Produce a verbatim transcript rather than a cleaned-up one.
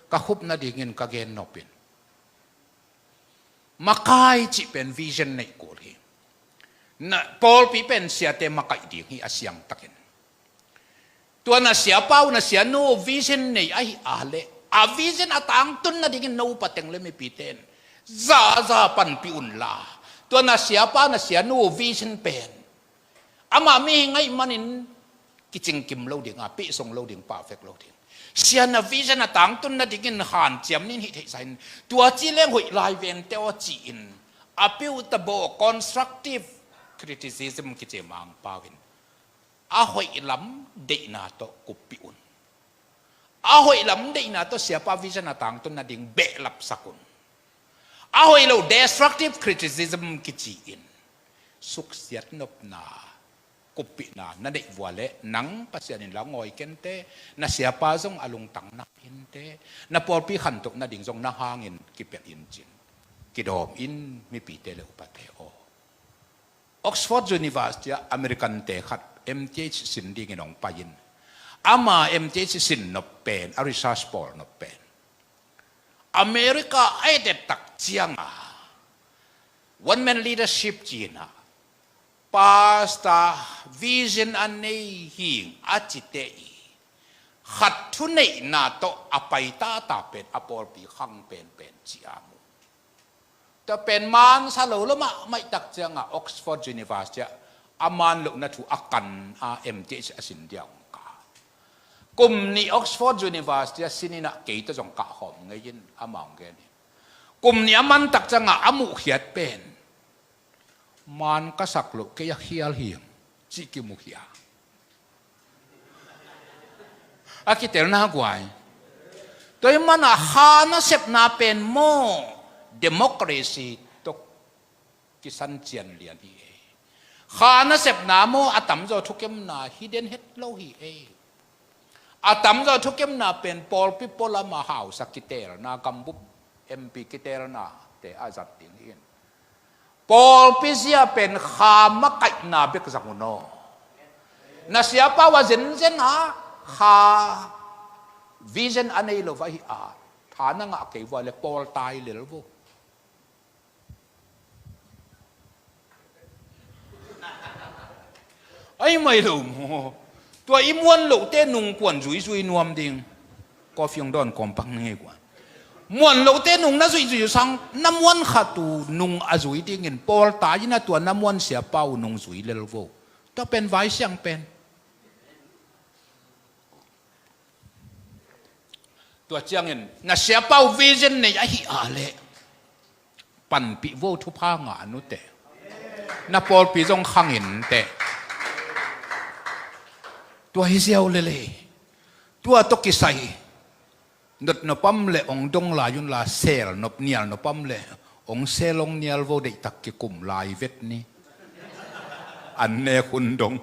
Ka khup nadingin ka gen nop in, makai cih pen vision neih kul hi. Na, pawlpi pen siate makaih ding hi a siangtakin. Tua na siapa uh, na sianu vision nei ahi a leh, a vision a tangtun nadingin no upa teng le mipite in zaza panpih unla, tua na siapa na sianu vision pen amah mihing ahih manin kicingkim lo ding a, pehsong lo ding, perfect lo ding. Sia na vision a tangtun nadingin hanciam nin hih theihsa in, tua ci leng hoih lai vente aw ci-in, a piuta baw constructive criticism kici mangpau in, a hoih lam deihna tawh kuppih un. A hoih lam deihna tawh siapa vision a tangtun nading behlapsak un. A hoih lo destructive criticism kici-in suksiat nopna, kuppihna na neih vua leh, nang Pasian in la ngawi kente, na siapa zong a lungtang na kinte, na pawlpi khantoh nading zong na hangin kipelh in cin. Kidawm in mipite le upate aw. Oxford University ah American te khat M T H sin dingin hong pai in, ama M T H sin nop pen, a research pawl nop pen, America a i det tak cianga one man leadership cina, pastor vision a nei hing a cite i khat thuneihna tawh a paitata pen a pawlpi khang penpen ci a mu. Tua pen mansa lo lo mahmah i tak cianga Oxford University ah a man lohna thu a kan a M T H a sin dia hong ka. Kum nih Oxford University ah sin in ah kei tawh zong kahkhawm ngei in, amah hong gen in. Kum nih a man tak cianga a muhkhiat pen, man ka sak loh kei a khial hi hang cih kimukhia. A kitelna guai. Tua ih mana kha nasepna pen maw, democracy tawh kisan cian lian hi ei. Kha nasepna maw, a tamzaw thukemna hi den het lo hi ei. A tamzaw thukemna pen pawlpi pualam a hausa kitelna, gambup M P kitelna te a zat ding hi in. Pawlpi zia pen kha makaihna bek zang un aw. Na siapa uh a zenzen a kha vision a nei lo va hi a, tha na ngah kei vua le pawl tai lel vo. Ai mai lo maw. Tua i muan lohte nung kuan zuizui nuam ding. Coffee hong dawn kawmpak na ngei kuan. Muan lohte nung na zuihzuih uh sang, na muan khat uh nung a zui dingin pawl tai in a, tua na muan siapa uh nung zui lel vo. Tua pen vai siang pen. Tua ciangin na siapa uh vision nei ahi a leh, panpih vo, thupha ngah un teh. Na pawlpi zong khang in teh. Tua hi ziau lel ei. Tua tawh kisai, dot nop om leh hong dong lai unla, sel nop, nial nop om leh hong sel, hong nial vo, deihtak kikum lai vet ni. An nek hun dong.